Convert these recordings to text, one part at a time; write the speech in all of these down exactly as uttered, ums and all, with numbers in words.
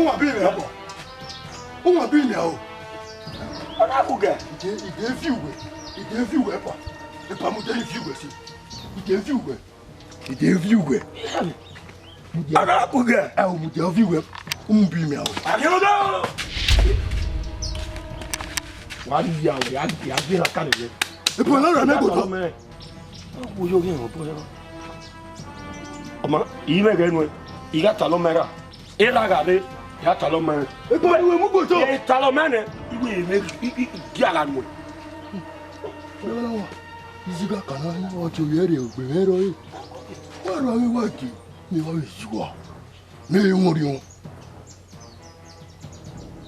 Uwa bi mẹ, papa. Uwa bi mẹ o. Ọ na kugẹ. Ide, ide fi uwẹ. Ide fi uwẹ, papa. Papa, mu ide fi uwẹ si. Ide fi uwẹ. Ide fi uwẹ. Ọ na kugẹ. Ẹ o, mu ide fi uwẹ. Umu bi mẹ o. Wa ni ya o, ya, ya gbe ra ka nẹ. Epa na ra mẹ gbọdọ. Ọ wo yo ghe ọbọ ya. Ọma, I mwẹ ghẹ nuẹn, I gha talọ mẹ ra. Erha gha rre, I gha talọ mẹ. Epa, I wẹ mu gbọdọ. I talọ mẹ nẹ, I wẹ mẹ, I, I, I gia gha nuẹn. Iziga kana ni ọ tie ovbi ẹre, ogbe mwẹ rrọọ. Wa rhọ avbe wa die, ne I wa vbe sua. Ne I mwẹ orhiọn.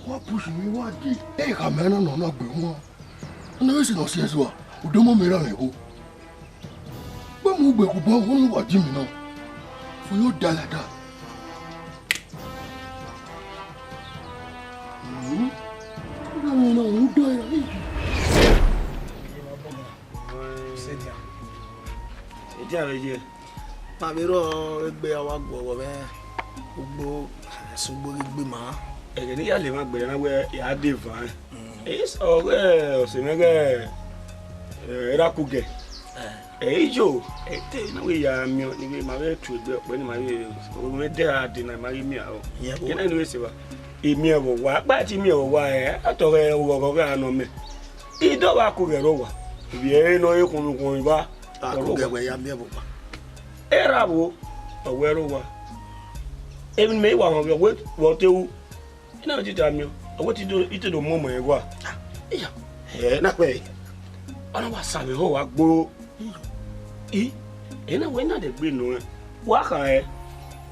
Wa push mwẹ wa die, e khama na nọ na gbe wan. Ọna vbe sẹ ne ọ si ẹzua, udomọ mẹ ra mwẹ gho. Gbe mu gbe kubọ, wo ne wa di mi na. For you die like that. Mhm. Udomọ na, udomọ na. Sedian. Sedian vbe ye. Ma vbe rrọọ egbe a wa guọghọ mwẹ ugbo, sẹ ugbo ghi gbe ima. Ẹghẹ ne I ya lele emwa gberra na wẹ ya dee van. Ọghe ọse mwẹ ghẹ, eh, Erha Kugẹ. Eh. Ẹ i yo, ẹ te na wẹ ya miẹn ọnii, ma vbe tuegbe ọkpẹ ne ma vbe, ọ mwẹ dẹ a de na ma ghi miẹn aro. Yẹn o. Yẹn na ni wẹ sẹ evba. I miẹn vbe owa, a gba te miẹn vbe owa, ẹ, a tọghe oghọghọ gha nọ mẹ. I do vba Kugẹ rre owa. Ivbi ẹre nọ re khunmwu khunmwu evba. A Kugẹ wẹ ya miẹn vbe owa. Erha vbo, ọ wẹ rre owa. Emwi ne mẹ i wa họn vbe ọ wẹ vbe ọ te ru. I na vbe tita miẹn, ọ wẹ te do, I te do mu ọmọ ẹre gua. Iya. Ẹ na kpẹ. Ọ na wa sa vbe ehọ wa gbo. I, ẹ na wẹ na dẹ gbe nọ rẹn. Wa kha rẹn.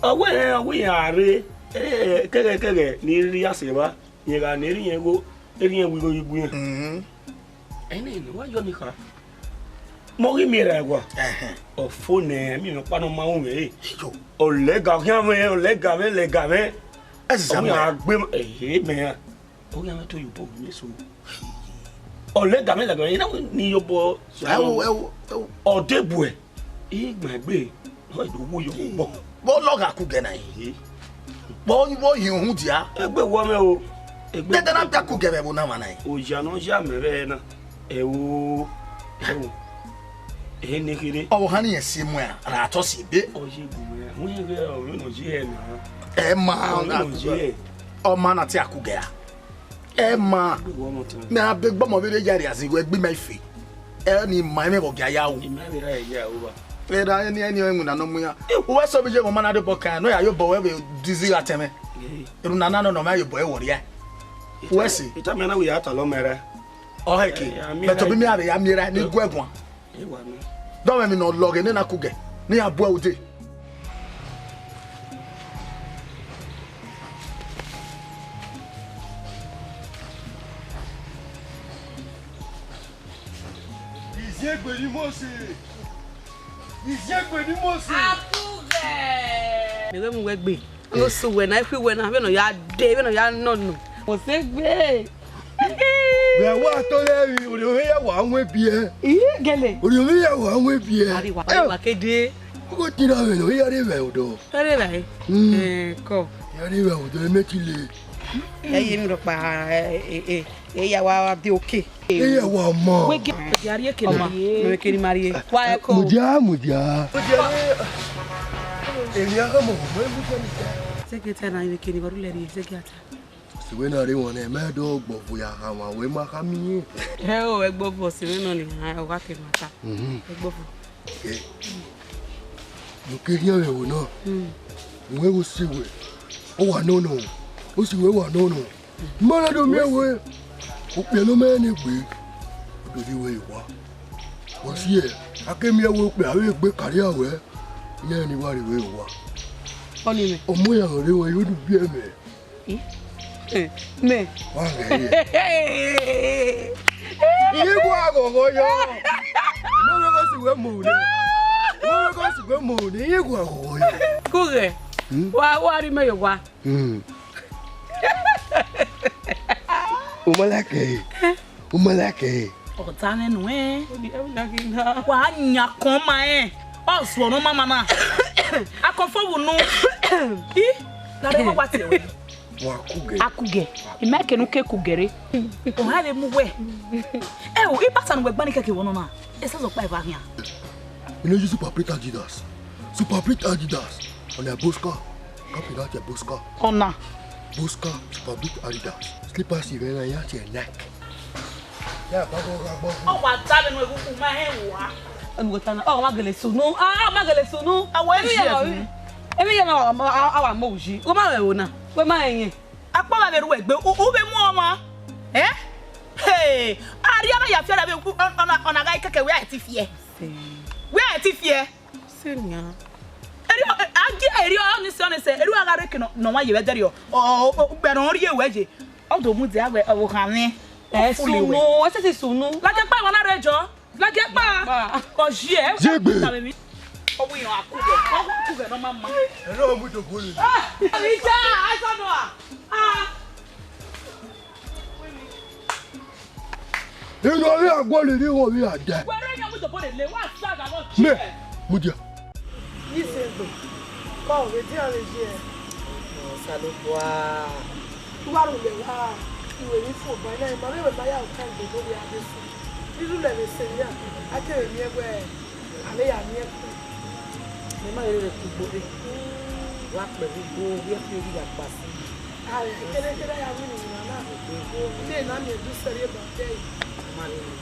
Ọ wẹ rẹn, ọ wẹ iran rre, ẹ, kẹghẹ kẹghẹ ne I rhie asẹ evba, rẹn gha ne erha irẹn igho, erha irẹn wu igho ye igue irẹn. Mhm. Ẹnẹ ne wa yọ ni kha. Mẹ ọ ghi miẹn erha ẹwa. Ẹhẹn. Ọ fo nẹ, mi mẹ ọkpa ne ọ ma ru mwẹ re. Iyo. Ọ lẹga khian mwẹ, ọ lẹga mwẹ, lẹga mwẹ. Ẹ sisa ọ mwẹ. Ọ gbe ehe mẹ ra. Ọ ghi mwẹ to ye obọ mwẹ so. Ọ lẹga mwẹ, lẹga mwẹ, ina ni ye obọ. Ẹ wo, ẹ wo, ẹ wo. Ọ de buẹ. Igba egbe, ọ do wu yo obọ. Vbọ lọgha Kugẹ na yi? Vbọ, vbọ hin uhunmwu dia? Egbe wọ mwẹ o. Egbe. Dẹdẹ na bia Kugẹ vbe ẹvbo na mwa na yi. Oya ne ọ ya mẹ vbe na. Ẹ wo, ẹ wo. Ehe ne kherhe. Ọ vbe ohan ne irẹn si mu ẹn, ra tọ si ebe. Ọ ye gu mwẹ, wẹ ghẹ ọmọ ne ọ ye ẹre na. Ẹ ma, ọmọ ne ọ ye ẹre. Ọ ma na te Kugẹ ra. Ẹ ma. Egbe wọ mwẹ ọtẹn. Mẹ a be gbọmọ vbe rre ya rria zin wẹ gbe ima ife. Ẹ ni ma imẹ vbe ọ gia ya ru. Ima vbe ra ya ru ba. Erha ẹni, ẹni ọnrẹn iwinna ne ọ mu iran. Uwẹ sẹ ovbi iye mwẹ ọma na rhie obọ kan, ne ọ ya ye obọ ruẹ vbe dizi gha tẹn mwẹ. Ee. Erhunmwu na nọ ne ọ mwẹ ya ye obọ ẹre vbe ọ rhia. Uwẹ sẹ. I tama na wẹ ya talọ mẹ rẹ. Ọ hẹ ke. Eh, a miẹn mẹ tobọ ra. Imi a vbe ya miẹn ra ne I guẹ guan. Ewa nọ. Dọmwẹ emwi ne ọ lọghe nena Kugẹ, ne iran bu ẹre ude. Iziegbe ni Mosi. Iziegbe ni Mosi. Akugẹ. Mẹ ghẹ mu wẹ gbe. Ọnọ sẹ uwẹ na, I khu wẹ na, vbene ọ ya dee, vbene ọ ya nọ nọ. Mosi egbe. Wẹ wa to lẹ ri, orhiọn mwẹ ya wa wọn biẹ. Ih, gẹlẹ. Orhiọn mwẹ ya wa wọn biẹ. Ariwa, ariwa kede. Ọgọ tira vbe nọ, ya re vbe odọ. Ere vbe? Mm. Eh, kọ. Ya re vbe odọ, eme ti le. Ẹ ye mi rọkpa, eh, eh, eh. Eya wa de oke. Eya wa ma. Wege, wege a rhie ke ma rhie. Wege ke ni ma rhie. Wa eko. Mudia, mudia. Èmi á kàn mọ̀ mọ́ ẹ̀mú jẹ́ mi jẹ́. Sege ta na wege ni, wa ru lẹ rhie, sege ta. Sivbe na rre wọn nẹ, mẹ do gbọvo ya kha wan, wẹ ma kha miẹn. Ẹ o, ẹgbọvo sivbe nọ ni, ọ gha ke ma ta. Ẹgbọvo. Ẹ, mo ke rhie ẹmwẹ ẹvbo na. Wẹ wo si wẹ, ọ wa nọ nọ, o si wẹ wa nọ nọ. Ma na do miẹn wẹ, okpia ne ọ ma rẹn egbe, ọ do rhie wẹ ye owa. Wẹ si ẹ, a ke miẹn wẹ okpia vbe egbe karria wẹ, ne ẹn ni wa rhie wẹ ye owa. Ọni mẹ. Ọmọ ya rre wọn, yo du biẹ mẹ. Mẹ. Wa ghẹ ye. Iye gua ghọghọ yọ. Mo vbe gho si wẹ mo ne. Mo vbe gho si wẹ mo ne. Iye gua ghọghọ yọ. Kughẹ. Hmm? Wa, wa rhie mẹ ye owa. Hmm. U ma like ẹre. U ma like ẹre. Ọ ta mwẹ nuẹn. Wa yan akọn ma rẹn. Ọ zuọ ne ọ ma ma na. Akọn fo vbe unu. I, gha rre wa tie wẹ. Wa kugẹ. Akugẹ. I ma kẹ ne u ke kugẹ rre. Ọ ha vbe mu wẹ. Ẹ o, ibata ne uwẹ gba ni kẹkẹ vbe nọ na. Esa zọ kpa eva khian. You know, you Super Print Adidas. Super Print Adidas. On a Bosca. Copy that your Bosca. Ọna. Bosca, Super Print Adidas. Slippers, you know, you have to Nike. Ya gba gba gba gba. Ọ wa ta vbe nu eghukhu ma hẹn wa. Enu wẹ ta na, ọ ma gele sunu, ah, ọ ma gele sunu. Awa emi ya na, emi ya na, a wa mu uyi. Wẹ ma rẹn o na, wẹ ma rẹn yẹn. Akpọ gha vbe ru egbe, u, u vbe mu ọmwa. Eh? Hey, a rhie na ya fiẹ ra vbe ọna, ọna gha kẹkẹ wẹ a ti fiẹ. Wẹ a ti fiẹ. Senior. Erriọ, a gie erriọ, ọni sẹ, ọni sẹ, erriọ a gha rre eke nọ, nọ wa ye vbe ẹdẹrriọ. Ọ, ọ, ọ, ugbẹn ne ọ rhie wẹ ye. Ọ do mudia wẹ, ọ vbe khan mwẹ. Ẹ sunu, ẹ sẹsẹ sunu. Ladian kpa wa na rre jọ. Ladian kpa. Kpa. Ọ ye, ẹ Zegbe. Ọ wi yan akugbe, ọ wi akugbe nọ ma ma. Ẹ na mu do bọle. Ah, ija, ẹ sọ nọ a. Ah. Inu ọvbe a guọlọ, inu ọvbe a da. Wẹ rẹ yan mu do bọle le, wa sa gha vọ. Mẹ, mudia. Isegbe, kọ vbe dian vbe ye. Osalobua. Uwa ru lẹ wa, iwe ni fo ba, ina ma vbe wẹ ma ya okan gbe do vbe a de su. Iru lẹ vbe sẹ ya, a kere miẹn wẹ, a vbe ya miẹn ku. Mẹ ma rere kugbo re. Wa kpẹ vbe igho, wiẹ fi ri ya kpa si. Ae, kere kere ya wini wina na. Ine na miẹn du sẹrriọ ba de. Ma rere.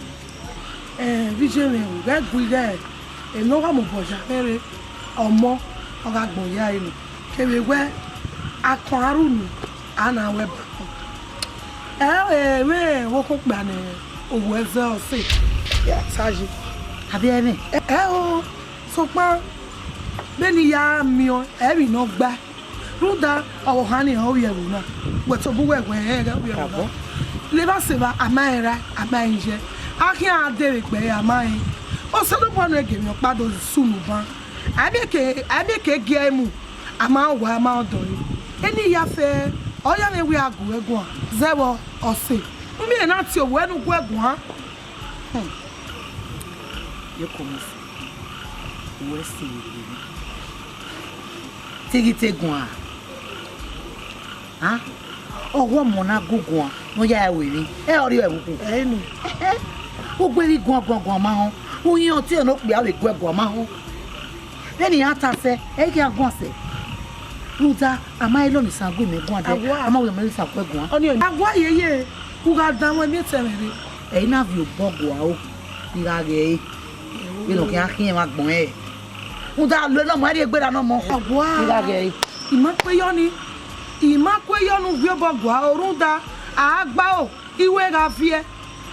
Eh, vbe iye mwẹ o, ghẹ gu ighẹ, enọ ọ gha mobọ ya mwẹ rre, ọmọ, ọ gha gbọn ya ẹre nọ. Kevbe wẹ, akọn a ru unu, a na ru ẹba kọn. Ẹ, ẹmwẹ vbe okhuo okpia ne owa ẹzẹ ọse, ya ta yi. Avbe ẹmwẹ? Ẹ, ẹ o, sokpan, vbene I ya miẹn ọẹn, ẹ i vbe nọ gbae. Rhunmwuda ọvbokhan ni ọ vbiẹ ẹvbo na, wẹ tobọ uwẹ wẹ rẹn ghẹ vbiẹ ẹvbo na. Abọ. Levba sẹ evba, a ma rẹn rae, a ma rẹn iye. A khian a dee vbe egbe ẹre, a ma rẹn. Osanobua ne gie emwi ọkpa do sunu ban. A miẹn ke, a miẹn ke gie ẹre mu, a ma rẹn owa, a ma rẹn ọdọ ẹre. Eni ya fẹ, ọ ya mwẹ wẹ a gu ẹre guan, zẹ vbọ, ọse. U miẹn na tie owa ne u gu ẹre guan. Hmm. Ye kọmọ fo, wẹ sẹ vbe egbe na. Te I ghi te guan? A? Ọghe ọmọ na gu guan, ne ọ ya ru emwi, ẹ ọrọre ẹvbo ukhu. Ẹ i nọ. U gu emwi guan guan guan ma họn, u yan ọtiọnrẹn ne okpia vbe gu ẹre guan ma họn. Vbene iran ta sẹ, ẹ i khian guan sẹ. Rhunmwuda, a ma he lọ ne isan gu imẹ guan dẹ, a ma wẹ ne isan gu ẹre guan. Ọni, a gua yeye, u gha danmwẹ miẹn etẹn mwẹ rre. Ẹ i na viọ obọ gua o, I gha ghee. Vbene ọ khian khian emwa agbọn ẹre. Rhunmwuda, lo ne ọmọ, ẹ rhie egbe ra ne ọmọ. A gua. I gha ghee. I ma kue yọ ni, I ma kue yọ ne u viọ obọ gua o, rhunmwuda, a gba o, I wẹ gha viẹ.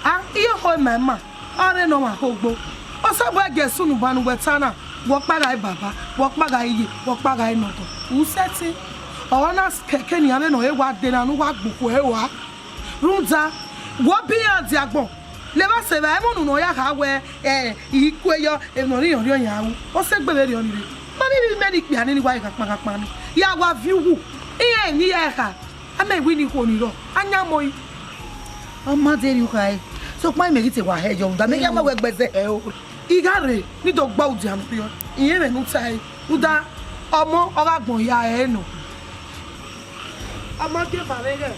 A, I ho ima ima, ọ rre ne ọmwa kho gbo. Osanobua gie sunu ban ne uwẹ ta na, wẹ ọkpa gha re baba, wẹ ọkpa gha re iye, wẹ ọkpa gha re nọdọ. U sẹtin, ọre ọ na kẹkẹ nian vbene ọ re wa de na ne uwa gbe okhuo ẹre rua. Rhunmwuda, wẹ ọ biẹ iran dia agbọn, levba sẹ evba, ẹmwẹ unu ne ọ ya kha wẹ, ẹ, I kue yọ, emwi ne ọ rhiọn rhiọn yan ru. Ọ sẹ egbe vberriọ ni rre. Ma vbe ivbi mẹ ne ikpia ni, ne I wa re ghan kpanghan kpanghan ni. Ya wa viọ uwu, iran eni ya kha. A ma wẹ ne ikhuo ni rrọọ, a yan mọ ẹre. Ọ ma deghẹ u khare, sokpan imẹ ghi te wa hẹ yọ, rhunmwuda mẹ ya ma wẹ gbẹzẹ. Ẹ o, I gha rre, ne I do gba udia ne ọ rriọ, irẹn mwẹ ne u tae, rhunmwuda ọmọ ọ gha gbọn ya ẹre nọ. A ma gie ba vbe ghẹ,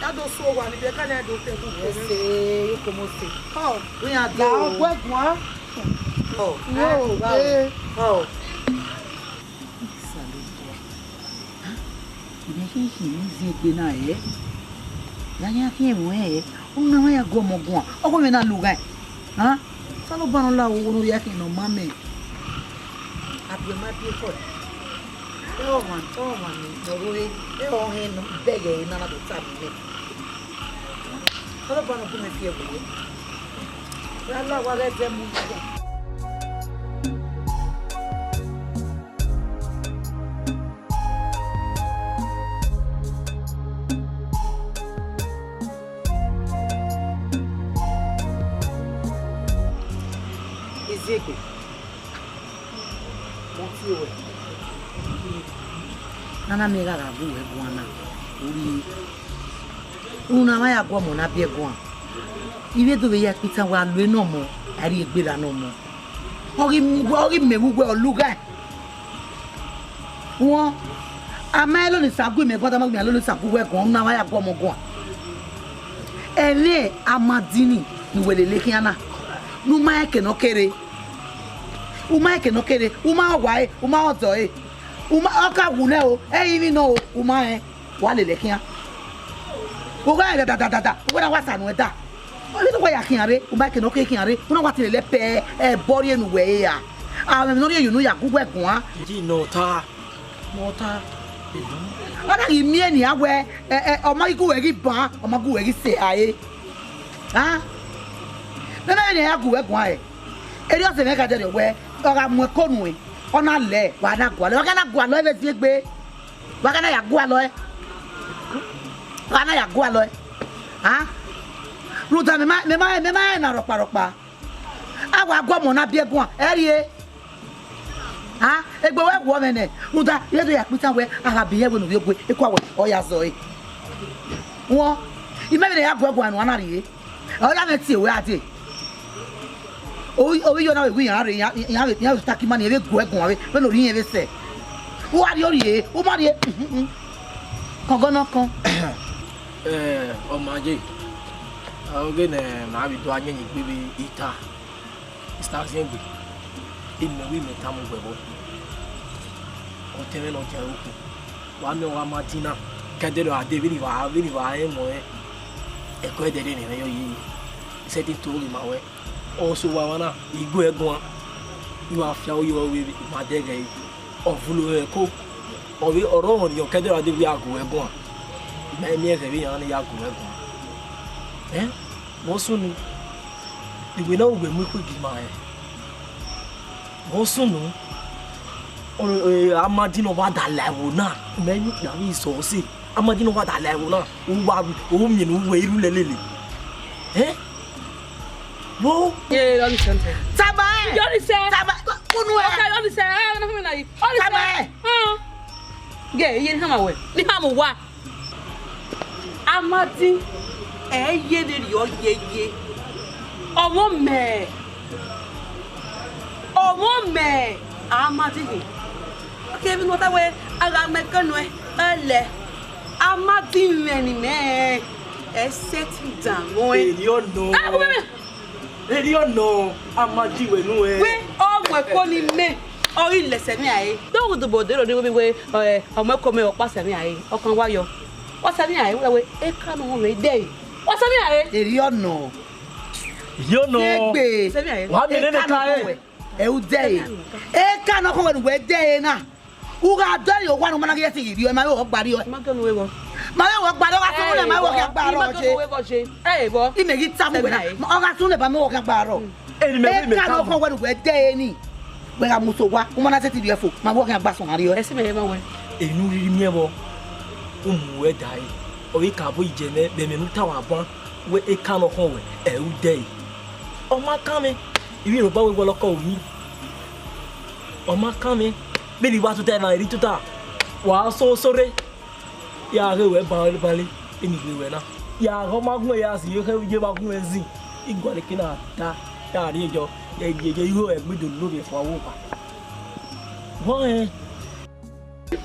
A do so owa ni, bẹghe ka na do te ku. Ese, yo como se. Ọ, we yan la do. Ọgbẹguan. Ọ, yo, ah, eh. Ọ. Isalodua. Ivbi ẹkhin khin ne Iziegbe na rẹn. Ya yan khian ẹmwẹ ẹre. Unu na ma ya gu ọmọ guan. Ọghe mwẹ na lughan. Osanobua ne ọ la owa ne ọ rhie khian ne ọ ma mẹ. A biẹ ma biẹ ekhọe. Ẹ ọmwa, ọmwa ni ne ọ rre, ẹ ọnrẹn ne bẹghe ẹre na na do tama mẹ. Osanobua ne ọ gu mwẹ fi ẹvbo wẹ. Wẹ a la owa ghẹ zẹ mu na. Eziegbe, ọ tie ruẹ. Nana miẹn gha gha gu uwẹ guan na, u rhie. Unu na ma ya gu ọmọ na biẹ guan. I vbe do vbe ya ẹkpitan wẹ a lu enọ ọmọ, a rhie egbe ra ne ọmọ. Ọ ghi mu uwẹ, ọ ghi mẹ vbe uwẹ, ọ lughae. Wọn, a ma ẹlọ ni sa gu imẹ guan, a ma gu imẹ ẹlọ ni sa gu uwẹ guan, unu na ma ya gu ọmọ guan. Ẹmwẹ Amadini ne uwẹ lele khian na, ne u ma rẹn eke ne ọ kere. U ma rẹn eke ne ọ kere, u ma rẹn ọwa ẹre, u ma rẹn ọdọ ẹre. U ma, ọ ka wu nẹ o, ẹ i re emwi nọ o, u ma rẹn, wa lele khian. U gha rẹn dadadadada, u wẹ na wa sa nuẹn da. Ọ vbe ne uwa ya khian rre, u ma rẹn eke ne ọ kere khian rre, u na wa tie lele pẹ, ẹbọ rhie ne uwẹ ra. A, emwi ne ọ rhie ye unu ya gu uwẹ guan. Ji nọ ta, nọ ta. Ọ na ghi miẹn nian wẹ, ẹ, ẹ, ọ ma ghi gu uwẹ ghi ban, ọ ma gu uwẹ ghi sẹ rae. A? Ne ọ na rhie ne a ya gu uwẹ guan rẹ. Erriọ ọse mwẹ gha dẹrriọ wẹ, ọ gha mu ẹko nuẹn, ọ na lẹ, wa na gualọ, wa gha na gualọ vbe Eziegbe. Wa gha na ya gualọ ẹ. Wa gha na ya gualọ ẹ. A? Rhunmwuda mẹ ma, mẹ ma, mẹ ma rẹn na rhọkpa rhọkpa. A wa gu ọmọ na biẹ guan, ẹ rhie. A? Egbe wẹ wu ọmwẹ nẹ. Rhunmwuda, I re do ya kpitan wẹ, a gha biẹ wẹ ne ovbiogue, ekhọe wẹ, ọ ya zọe. Wọn, imẹ vbe ne ya gu ẹre guan ne uwa na rhie. Ọ ya mwẹ tie wẹ a dee. Ovbi, ovbi iyọ na vbe gu iran rre, iran, iran vbe, iran vbe taki ima ni, vbe gu ẹre guan vbe, vbene ọ rhie irẹn vbe sẹ. U wa rhie ọ rhie, u ma rhie, uhunhun. Kọngọ nọ kọn. Eh, ọ ma ye. Ọghe ne ma vbe do a yẹn egbe vbe ita. Mister Ziengbe, imẹ wẹ imẹ tama uwẹ vbọ. Ọtẹn mwẹ ne ọ dia ẹre okhuo. Wa miẹn ọghe Amadina, ke ẹdẹrriọ a dee, vbene I wa, vbene I wa rẹn mọ ẹko ẹdẹrriọ ne I mwẹ yọ yi, sẹtin to ghi ma wẹ. Ọ sẹ owa mwa na, I gu ẹre guan, I wa fi aro ye ọre vbe ima dẹghe ẹre, ọ vulo ẹre ẹko, ọ vbe, ọ rrọọ ọmọ ne ọ ke ẹdẹrriọ a dee vbe a gu ẹre guan, I ma miẹn ẹghẹ vbe iran ne ya gu ẹre guan. Ẹn, vbe ọ sunu, iwẹ na uwẹ mu ikhuo gie ima rẹn. Vbe ọ sunu, ọ, eh, Amadina ọ wa da la ẹvbo na, mẹ yu kpia vbe isẹ ọse. Amadina ọ wa da la ẹvbo na, u wa, u miẹn ne u wẹ i ru lelele. Ẹn? Wo? Ye, Yọrisa. Tama ẹ. Yọrisa. Tama, unu ẹ. Ọka Yọrisa, ẹ, na fún mi na yi. Yọrisa. Tama ẹ. Hàn. Ye, iye ni hama wẹ. Ni hama wa. Amadi, ẹ ye ne erriọ yeye. Ọmọ mẹ, ọmọ mẹ, Amadi hin. Kevbe ne ọ ta wẹ, a gha mu ẹko nuẹn, ọ lẹ. Amadi mwẹ ne imẹ, ẹ settle down nuẹn. Erriọ nọ. Ẹ, ọ mẹ. Erriọ nọ, Amadi wẹ nuẹn. Wẹ, ọ mu ẹko ne imẹ, ọ ghi lẹ sẹ mwẹ rae. Do wu dobo de ro ni wẹ, wẹ, ẹ, ọ mu ẹko mẹ, ọ kpa sẹ mwẹ rae, ọ kan wa yọ. Wa sẹ mwẹ rae, wẹ, wẹ, eka ne ọ họn mwẹ dẹe. Wa sẹ mwẹ rae. Erriọ nọ. Erriọ nọ. Egbe. Sẹ mwẹ rae. Wa miẹn nene eka ne ọ họn wẹ, ẹ u dẹe. Eka ne ọ họn wẹ ne uwẹ dẹe na. U gha dọlọ owa ne u ma na ghi ẹtin ghi rriọ, ma vbe wẹ ọ gba rriọ. Ma gẹ unu vbe vbọ. Ma vbe wẹ ọ gba rriọ, ọ gha sunu nẹ, ma vbe wẹ ọ khian gba rrọọ je. Imẹ ghi tama uwẹ na, ọ gha sunu nẹ, ba mẹ wẹ ọ khian gba rrọọ. Eka ne ọ họn wẹ ne uwẹ dẹe ni. Wẹ gha mu so owa, u ma na sẹtin rriọ fo, ma vbe wẹ ọ khian gba sunu rriọ. Ẹse mẹ ma wẹ. Enu rhirhi miẹn vbọ, u mu uwẹ dae. Ọ ghi ka bo ijẹ nẹ, vbe ẹmwẹ ne u tama ban, wẹ eka ne ọ họn wẹ, ẹ u dẹe. Ọ ma kan mwẹ, I vbe rhọkpa wẹ wọlọkọ ru mi. Ọ ma kan mwẹ, vbene I wa tota na, I rhie tota, wa so so rre. Ya ghe wẹ banbanre, vbene I ghe wẹ na. Ya ghe ọ ma gun ya si, ye khe ye ma gun zin. I gualọ eke na da, ya rrie yọ, ya ye ye igho ẹgbe do lo vbe fua wo ba. Wọ rẹn.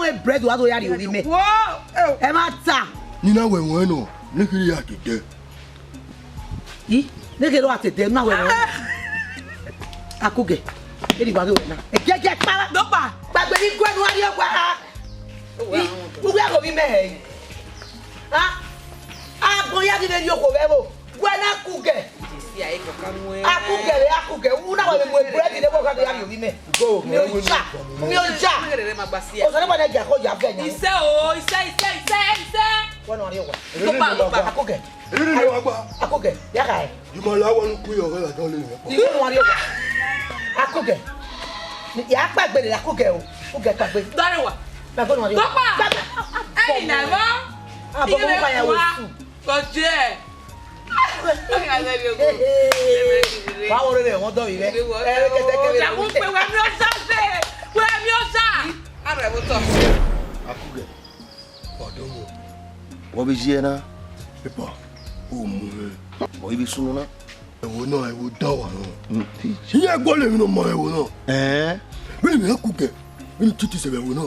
wẹ bread wa do ya rhie ovbi mẹ. Wo. Ẹ ma ta. Ni na wẹ ruẹn nọ, ne kherhe ya dede. I, ne kherhe wa dede, na wẹ ruẹn. Akugẹ, eri wa ghe wẹ na. Ẹgiẹgiẹ kpara. Dọkpa. Gbagbe ni guẹ nu a rhie owa. I, uwẹ ghe ovbi mẹ hẹ. Ha? Agbọn ya ghi vbe rhie okhuo vbe ẹvbo. Wẹ na Akugẹ. Akugẹ re Akugẹ. U na wa vbe mu bread ne wẹ gha do ya rhie ovbi mẹ. Mi oja. Mi oja. Ọzọ ne wa na gia kho ya vẹ nya. Isẹ o, isẹ, isẹ, isẹ, isẹ. Wẹ na rhie owa. Dọkpa, dọkpa. Akugẹ. Eri ne wa gba. Akugẹ. Ya gha. Di ma la wa nu ku yo gha la dọn le. Ni wẹ na rhie owa. Akugẹ. Ya kpaegbe ne Akugẹ o. Akugẹ kpaegbe. Dọrẹ wa. Kpaegbe na rhie owa. Dọkpa. Kpaegbe. Ẹyin na ẹmọ. Abọ mo pa ya wo su. Kọjẹ. Wa wo rere wọn dọ vbe. Ẹ kẹtẹ kẹtẹ. Ya wo pe wẹ mi osa se. Wẹ mi osa. Arẹ wo tọ. Akugẹ. Ọdọ wo. Wọ vbe yi ẹre na. Epa. O mu hẹ. Wọ vbe sunu na. Ẹvbo na, ẹvbo da wa nọ. Iye ẹguọlọ emwi ne ọ ma ẹvbo na. Ẹn. Vbene mẹ Akugẹ, vbene titi sẹ vbe ẹvbo na.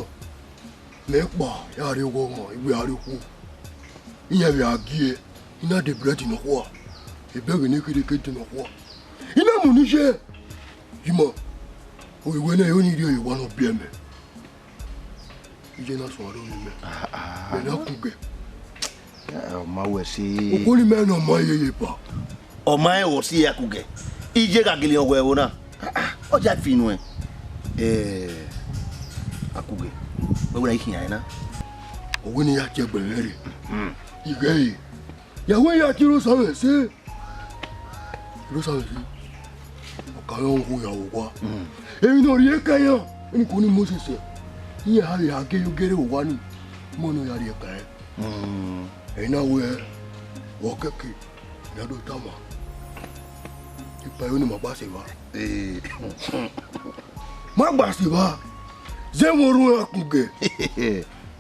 Mẹ kpa ya rre oghọ ọmwa, I wẹ a rre okhuo. Iran vbe a gie, I na de bread nọkhua, ebe ghe ne kherhe ke de nọkhua. I na mu ni ye, ima, ovbi wẹ na, ẹ i re ọni rhie ye owa ne ọ biẹ mẹ. Iye na suẹn aro ne imẹ. Ah, ah. Mẹ na Akugẹ. Eh, ọ ma wẹ ẹse. Okhuo ni mẹ nọ ma yeye ba. Ọ ma rẹn wẹ ọ si Akugẹ. Iye gha gele rẹn wẹ ẹvbo na. Ah, ah, ọ dia fi nuẹn. Eh, Akugẹ. Wẹ wẹ na i khian na. Ọ wẹ ne I ya tie ẹgbẹe mwẹ rre. Hmm. I ghẹ re. Ya wẹ ya tie Irosanmwẹse. Irosanmwẹse. Ọ ka rẹn ọghe ya vbe owa. Hmm. Emwi ne ọ rhie ka iran, emwi ko ni Mosis. Iran gha vbe a gere ogere owa ni, mọ ne ọ ya rhie kan ẹn. Ẹre na wẹẹ, vbe ọ kẹke, ne a do tama, ikpa ẹre ne ima gba sẹ evba. Ma gba sẹ evba, zẹ vbe orhu Akugẹ.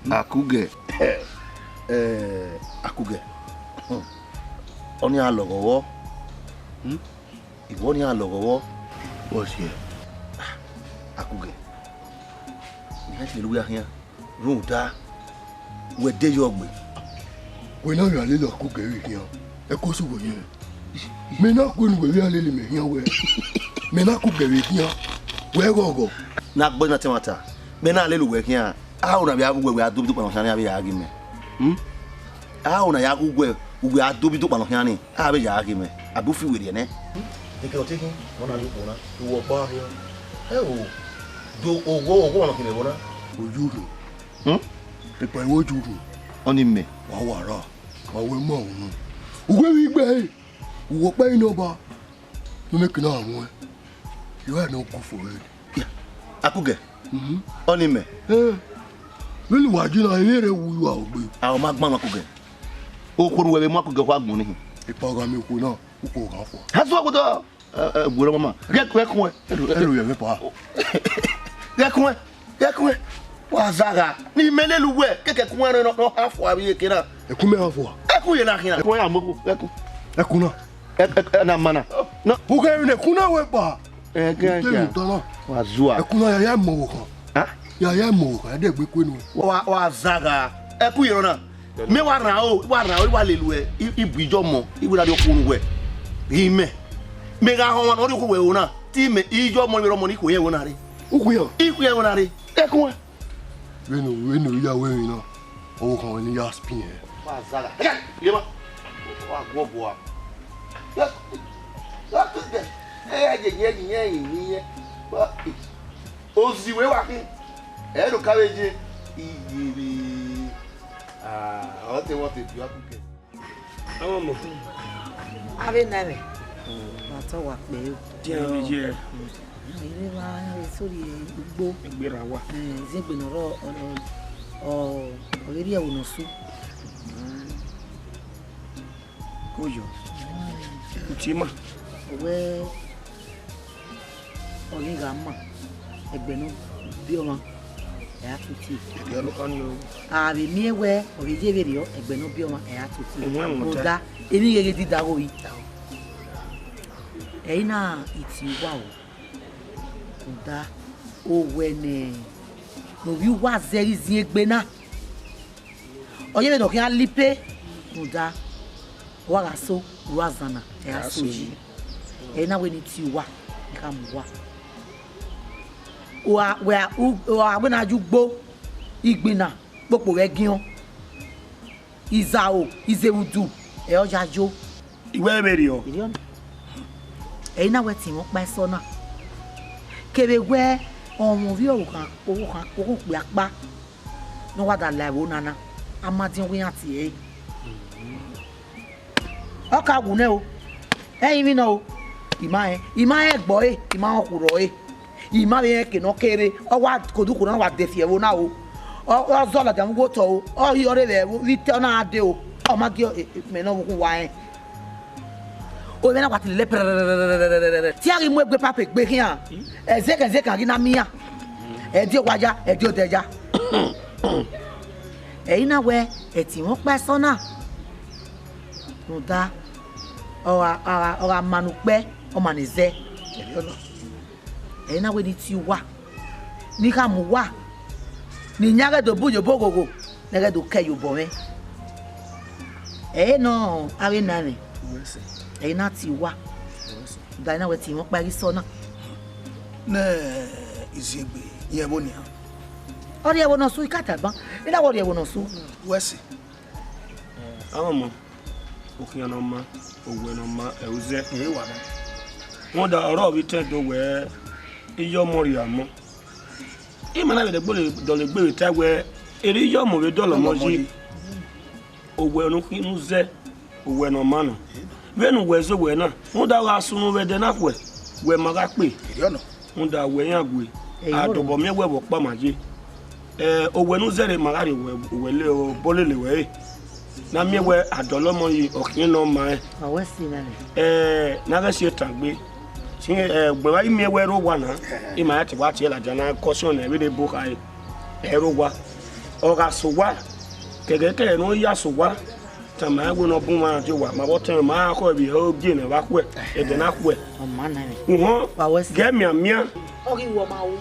Akugẹ. Eh, Akugẹ. Ọnii a lọghọ vbọ. Hmm? Iwọ ọnii a lọghọ vbọ. What's here? Akugẹ. Mẹ i lele uwẹ khian, rhunmwuda wẹ de yọ gbe. Wẹ na vbe a lele Akugẹ vbe khian, ẹko sẹ uwẹ yẹn. Mẹ na kue ne uwẹ vbe a lele mẹ khian wẹ, mẹ na Akugẹ vbe khian, wẹ ghọghọ. Ne a gbẹe na te ẹmwata, mẹ na lele uwẹ khian, aro na vbe a ghe uwẹ, wẹ a do obọ idokpa ne ọ khian ni a vbe ya ghe mẹ. Hmm? Aro na ya ghe uwẹ, uwẹ a do obọ idokpa ne ọ khian ni, a vbe ya ghe mẹ, a do fi werriẹ nẹ. Ekẹ ọtẹn khin, ọ na yo kpo na, uwẹ ọkpa khian. Ẹ o, do oghọ, oghọ ọmwa khin vbe ẹvbo na. Oyughe. Hmm? Ekpa ẹvbo oyughe. Ọnii mẹ. Wa wa ra, wa wẹ ma unu. Uwẹ vbe igbe ẹre, uwẹ ọkpa ẹre ne ọba, ne ọ kene a muẹn. You are no good for it. Akugẹ. Mhm. Ọnii mẹ. Eh. Vbene uwa ji na, emwi rre wu uwa ogbe. A ọ ma gban Akugẹ. Okhuo ne uwẹ vbe mu Akugẹ khua gbọn nii. Ekpa ọghe amẹ okhuo na, ukpo gha fua. Ha sẹ ọghudu. Ẹ, ẹ, werriẹ ọmwa. Ghẹ, ghẹ kun ẹ. Ẹ ro yẹ vbe pa. Ghẹ kun ẹ. Ghẹ kun ẹ. Wa zagha. Ne imẹ lele uwẹ, kẹkẹ kun ẹ nọ, nọ ha fua vbe iyeke na. Ẹkun mẹ ha fua. Ẹkun ye na khian. Ẹkun ya mu ẹkun. Ẹkun. Ẹkun na. Ẹ, ẹ, ẹ, na ma na. Na. Ughẹ ne ẹkun na wẹ kpa. Ẹ, kẹ, kẹ. Wa zua. Ẹkun na ya ya mọ vbe okhan. Ha? Ya ya mọ vbe okhan, ẹdẹ gbe kue nu. Wa, wa zagha. Ẹkun ye nọ na. Mẹ wa rhan o, wa rhan o, wa lele uẹ, i, i bu iyọmọ, i wẹ na rhie okhuo ne uwẹ. Ghi mẹ. Mẹ gha họn ọmwa ne ọ rhie okhuo wẹ ẹvbo na, te imẹ, iyọmọ, i vbe rre ọmọ ne ikhuo ẹvbo na rre. Ukhuo iran? Ikhuo ẹvbo na rre. Ẹkun ẹ. Vbene, vbene u ya wẹ emwi na, ọvbokhan wẹ ne I ya spin ẹn. Wa zagha. Ẹ, ye ma. Wa guọ bua. Ya, ya, ẹ, ye, ye, ye, ye, ye, ye. Wa, ozi wẹ wa khin. Ẹ do ka vbe ye. Iyere. Ah, ọ te wọ te biẹ Akugẹ. Ọmọ mọ. Avbe na ẹmwẹ. Wa tọ wa kpẹ o. Diẹ ne ye. Ire wa, sorry, ugbo. Egbe ra wa. Eh, ziengbe ne ọ rrọọ, ọ, ọ, ọ vbe rhie ẹvbo ne ọ su. Koyọ. Uti ma. Wẹ ọ ghi gha ma, ẹgbẹ ne ọ biẹ ọmwa, ẹ ra tutu. Erriọ nọ. A vbe miẹn wẹ ọ vbe ye vberriọ, ẹgbẹ ne ọ biẹ ọmwa, ẹ ra tutu. Uhun, ẹmwata. Rhunmwuda, emwi gheghe dida gho yi. Ẹre na, I tie uwa o. Rhunmwuda, owẹ ne, ne ovbi uwa zẹ ghi ziengbe na. Ọ ye vbene ọ khian la ipe, rhunmwuda, ọ wa gha so, ru azan na, ẹ ra so yi. Ẹ i na wẹ ne I tie uwa, I khama uwa. Uwa, wẹ, u, uwa wẹ ne a ye ugbo, igbinna, kpokpo vbe ẹgiọn, izaro, izevbudu, ẹ ọ ya yo. I wẹ vberriọ. Erriọ nọ. Ẹ i na wẹ te mwẹ ọkpa ẹsọ na. Kevbe wẹ ọmwa ovbi ọvbokhan, ọvbokhan, okhuo okpia ọkpa ne ọ wa da la ẹvbo na na, a ma diọn wẹ iran tie ẹre. Ọ ka wu nẹ o. Ẹ i emwi nọ o. I ma rẹn, I ma rẹn ẹgbọ ẹre, I ma rẹn ọkhuorhọ ẹre. I ma vbe rẹn eke ne ọ kere, ọ wa ke odẹ ukhuo na, ọ wa de fi ẹvbo na o. Ọ, ọ zọ ladian vbe uwu otọ o. Ọ ghi ọre vbe ẹvbo, vbe itẹ ọ na gha dee o. Ọ ma gie, e, e, mẹ ne ọ vbe ukhu uwa rẹn. Ovbi na wa te lele pẹrẹrẹrẹrẹrẹrẹrẹ. Te a ghi mu egbe papa egbe khian. Ẹzẹkan ẹzẹkan ghi na miẹn iran. Ẹdẹ owa ya, ẹdẹ odẹ ya. Ẹ i na wẹ, ẹ te mwẹ ọkpa ẹsọ na. Rhunmwuda, ọ gha, ọ gha, ọ gha ma ne ukpẹ, ọ ma ne zẹ. Erriọ nọ. Ẹ i na wẹ ne I tie uwa, ne I khama uwa, ne I yan ghẹ do bu ye obọ oghogho, ne ẹ ghẹ do kẹ ye obọ mwẹ. Ẹ i nọ, avbe na ẹmwẹ. Ẹ i na tie uwa. Da, ẹ i na wẹ te mwẹ ọkpa ẹsọ na. Ne iziegbe, irẹn vbo nian? Ọ rhie ẹvbo ne ọ su, I ka tagban. I na wẹ ọ rhie ẹvbo ne ọ su. Wẹ sẹ. Amọmọ, okhian ne ọ ma, owẹ ne ọ ma, ẹ i zẹ. Ẹ wa na. Rhunmwuda ọre ọ vbe tẹn do wẹ, iyọmọ rhie amọ. Ima na vbe dọlegbe vbe ta wẹ, erha iyọmọ vbe dọlọ ọmọ yi. Owẹ ne u khin u zẹ, owẹ ne ọ ma nọ. Vbene uwẹ zẹ owẹ na, rhunmwuda ọ gha sunu vbe ẹdẹ na khuẹ, wẹ ma gha kpe. Erriọ nọ. Rhunmwuda wẹ iran gue, a dobọ miẹn wẹ vbe ọkpa ma ye. Eh, owẹ ne u zẹre ma gha rhie owẹ, owẹ le, obo lele wẹ re. Na miẹn wẹ adọlọmọ yi ọkhiẹn ne ọ ma rẹn. Wa wẹ si nẹ. Eh, na ghẹ si etan gbe. Si, eh, ugbẹn wa i miẹn wẹ ẹre owa na, ima ya te wa tie ladian na kọsiọn nẹ vbe rre ebo khare. Ẹre owa. Ọ gha sẹ owa, kẹghẹ kẹghẹ ne ọ ya sẹ owa, tama ẹn wẹ ne ọ bun mwa rhan die owa, ma vbe ọtẹn ma khọ vbe ogie ne ọ vba khuẹ, ẹdẹ na khuẹ. Ọ ma nẹ. Uhọn, Wa wẹ si. Gẹ mianmian. Ọ ghi wẹ ọma o,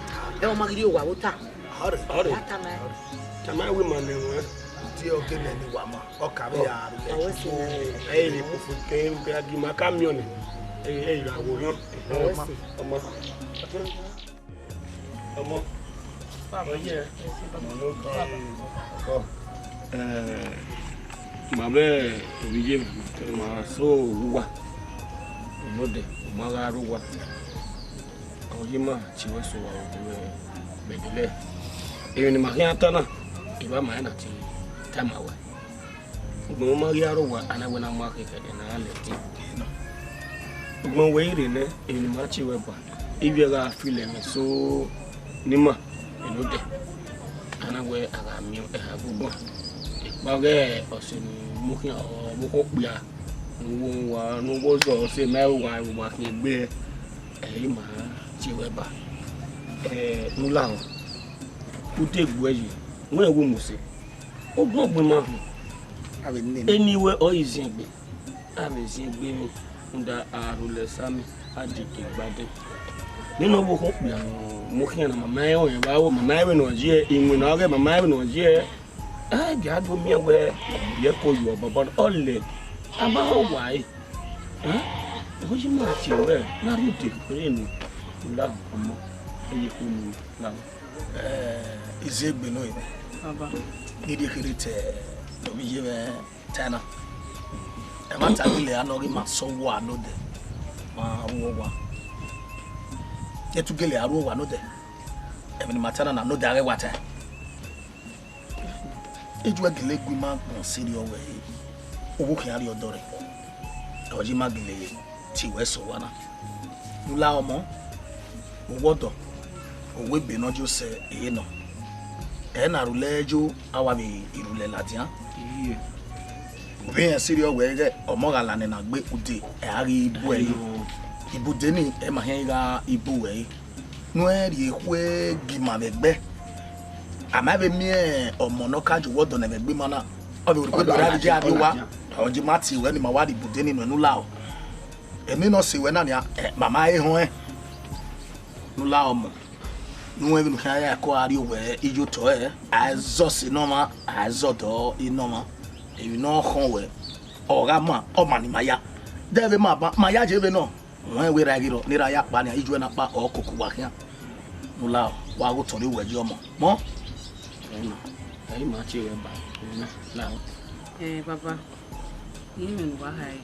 ẹ ọma ghi rhie owa vbe ota. Ọre, ọre. Tama ẹn wẹ ima nẹ ruẹn. Tie ọghe nẹ ne wa ma, ọ ka vbe ya ru. Wa wẹ si nẹ. Ẹ i re kpofo ke, ke a gi ma ka miẹn ọnẹ. Ẹ i, ẹ i ra wo yọn. Wa wẹ si. Ọmọ. Ọmọ. Ọmọ ye. Ọmọ no ke. Ọ. Eh, ma vbe ovbi ye ma so uwa. Ọmọ dẹ, ma gha ru uwa. Ọ ye ma tie wẹ so uwa vbe vbe lẹ. Emwi ne ima khian ta na, I vba ma ẹn na te tama wẹ. Ugbẹn u ma ghi aro owa, a na wẹ na mu akhe khẹdẹ ne a lẹ ẹtin. Ugbẹn wẹ i rre nẹ, emwi ne ima tie wẹ ba, ivbi ẹre gha feel ẹmwẹ so ne ima, eno dẹ. A na wẹ a gha miẹn ẹre gha gu guan. Ekpa ghẹ ọse ne u mu khian, ọ vbe okhuo okpia, ne u wo wa, ne u wo zọ, ọse ma ẹre wa, wa khian egbe, ẹre ima tie wẹ ba. Eh, ne u lahọ, u te gbuẹ yi, wẹ wu mose. Ugbẹn ugbẹn ma họn. Avbe nene. Eni wẹ ọ i ziẹn egbe. Avbe ziẹn egbe emwi, rhunmwuda a rhulẹ Sami, a deke gba dẹ. Nene ọvbokhan okpia ne ọ mu khian na, mama ẹre ọnrẹn vbe aro, mama ẹre vbene ọ ye, iwinna ọghe mama ẹre vbene ọ ye. A gia do miẹn wẹ, ọ ye ko yo bọbọ, ọ lẹ, a ma rẹn owa ẹre. Ẹn? Ọ ye ma tie wẹ, ne a rhie ude kpẹre enu, u la ọmọ, eye khuo unu, la. Eh, iziegbe nọ. Baba. Ne I rhie kherhe te ovbi iye mwẹ ta na. Ẹmwata gele a nọ ghi ma sẹ owa ne odẹ, ma ru owa. Etu gele a ru owa ne odẹ. Ẹmwẹ ne ima ta na na ne odẹ a ghẹ wa ta. Ejuẹ gele gu ima gbọn sẹrriọ wẹ, ovbi khian rrie ọdọ rẹ. Ọ ye ima gele tie wẹ sẹ owa na. U la ọmọ, owọdọ, owa ebe ne ọ yo sẹ ehe nọ. Ẹ na rhulẹ yo, a wa vbe rhulẹ ladian. Iye. Vbe irẹn sirri ọ wẹ ighẹ ọmọ gha la nẹ na gbe ude, ẹ a ghi bu ẹre. Ayo. Ibude ni, ẹ ma khian gha ibu wẹ ẹre. Ne ọ rhie ekhue gie ima vbe ẹgbẹ. A ma vbe miẹn ọmọ ne ọ ka ye owọdọ nẹ vbe ẹgbẹ ima na. Ọ vbe rhie ekhue gie a rrie owa. Ọ ye ima tie wẹ ne ima wa rrie ibude ni nuẹn ne u la o. Emwi ne ọ sẹ wẹ na nian, ẹ, ma ma he họn ẹn. Ne u la ọmọ. Ne u wẹ vbene u khian ya ẹko a rrie owẹ iyotọ ẹre, a zẹ ọse ne ọmwa, a zẹ ọdọ ne ọmwa. Emwi ne ọ khọn wẹ, ọ gha ma, ọ ma ni ma ya. Dẹ vbe ma ba, ma ya ye vbe nọ. Wẹ wẹ ra ghi rrọọ, ne ra ya kpa nian, ijuẹ na kpa, ọ koko uwa khian. Ne u la, wa ghe otọ rre uwẹ ye ọmọ. Mọ? Ẹ i ma, ẹ i ma tie wẹ ba, ẹ i ma la. Eh, baba. Irẹn ne uwa hae.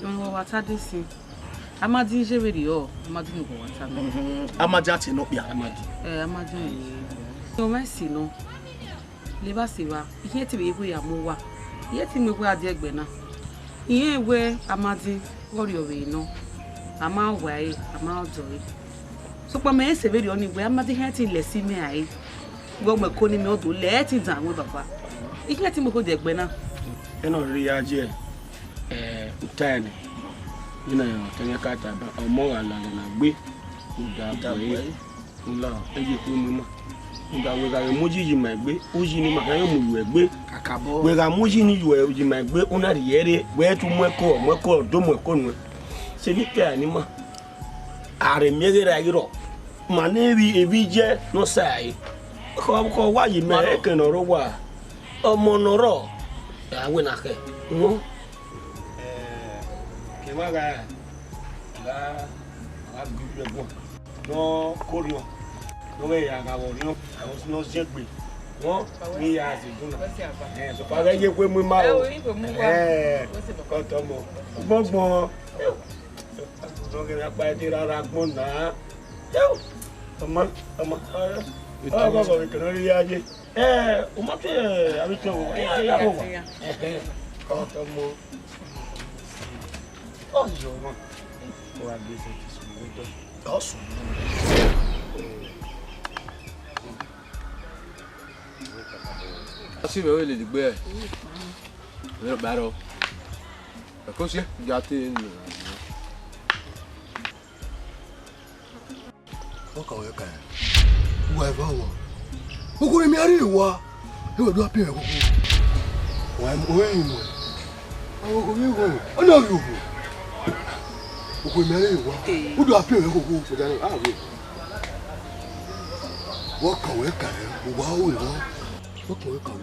Irẹn ne uwa ta de sin. Amadi je vberriọ, Amadi ne uwa ta nọ. Mhm. Amadi a tie ne okpia. Amadi. Eh, Amadi ne. Irẹn ma si nọ. Levba sẹ evba, I khian te vbe ye ekhue ya mu owa. I ye te mu ekhue a die ẹgbẹ na. Irẹn wẹ Amadi, ọ rriọ vbe nọ. A ma wa ẹre, a ma dọ ẹre. Sokpan mẹ i sẹ vberriọ ni wẹ Amadi khian te lẹ ẹse imẹ rae. Wẹ ọ mu ẹko ne imẹ ọ do lẹ ẹtin dan wẹ baba. I khian te mu ekhue die ẹgbẹ na. Ẹna rhirhi ya je, eh, uta ẹnẹ. Ina ya ọtẹn ka taba, ọmọ gha la ẹre na gbe, u da gbe. U la, eye khuo mu ima. U da wẹ gha vbe mu uyi yi ima egbe, uyi ne ima khian mu yu egbe. Kakabọ. Wẹ gha mu uyi ni yu yi ima egbe, u na rhie ẹre, wẹ te mu ẹko, mu ẹko, do mu ẹko nuẹn. Sẹ ne I kẹ a ne ima. A rhe miẹn ghe ra ghi rrọọ, ma ne evbi, evbi iye ne ọ sa ẹre. Khọ, khọ wa yi mẹ, eke ne ọ rre owa, ọmọ ne ọ rrọọ, a wẹ na khẹ. Uhun. Eh, ke ma gha, gha, gha gu yu ẹguọn. Ne ọ ke orhiọn, ne ọ ghẹ ya gha vbe orhiọn, ne ọ ziẹn egbe, ne ọ, ne I ya zẹ gun na. Eh, sokpan ghẹ ye ekhue mu ima o. Eh, kọtọmọ. Gbọngbọn. Ne ọ ghẹ na kpa ẹdẹ ra ra agbọn na. Ọmọ, ọmọ, ọmọ, ọmọ, ọmọ, kẹnẹ ọ rhirhi ya ye. Eh, u ma te, eh, avbe ituẹn vbe owa, eh, eh, ya vbe owa. Eh, eh, kọtọmọ. Ọ yọ ọmọ. Ọ wa gbe ẹsẹ ti sunu vbe otọ. Ọ sunu. Asi vbe lele gbe. Vbe ba rọ. Ko si ya te. Ọka wẹ ka ya. Uwa eva wa. Okhuo ne mẹ rhie wa. Ẹ wẹ do a piẹn mwẹ koko. Wa mu, ẹ mu. Awo ko vbe wo. Ọ na vbe wo. Okhuo ne mẹ rhie wa. U do a piẹn mwẹ koko. Sọja nọ, a vbe. Ọka wẹ ka ya. Uwa ru eva. Ọka wẹ ka ya.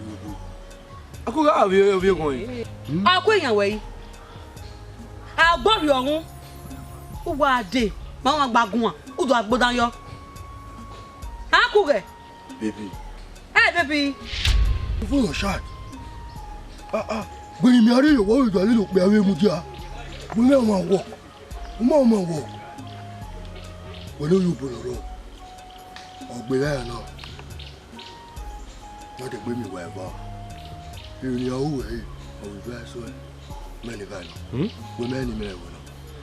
Aku gha vbe ovbi eghọn yi. A ku eyan wẹ yi. A gbọ rhiọ ghun. U wa dee, ma wa gba guan, u do a gbodan yọ. A ku ghẹ. Baby. Ẹ, baby. Even your child. Ah, ah. Gbẹni mi a rhie ye owa, u do a lele okpia vbe mudia. Wẹ mẹ ọmwa wọ. U ma ọmwa wọ. Wẹ ne u ye obọ nọ rrọọ. Ọ gbe gha ya na. Na degbe miẹn uwa eva. Emwi ne iran ru wẹ re, ọ vbe eva ẹsọhẹ. Mẹ ne evba nọ. Hmm? Wẹ mẹ ne imẹ ẹvbo nọ.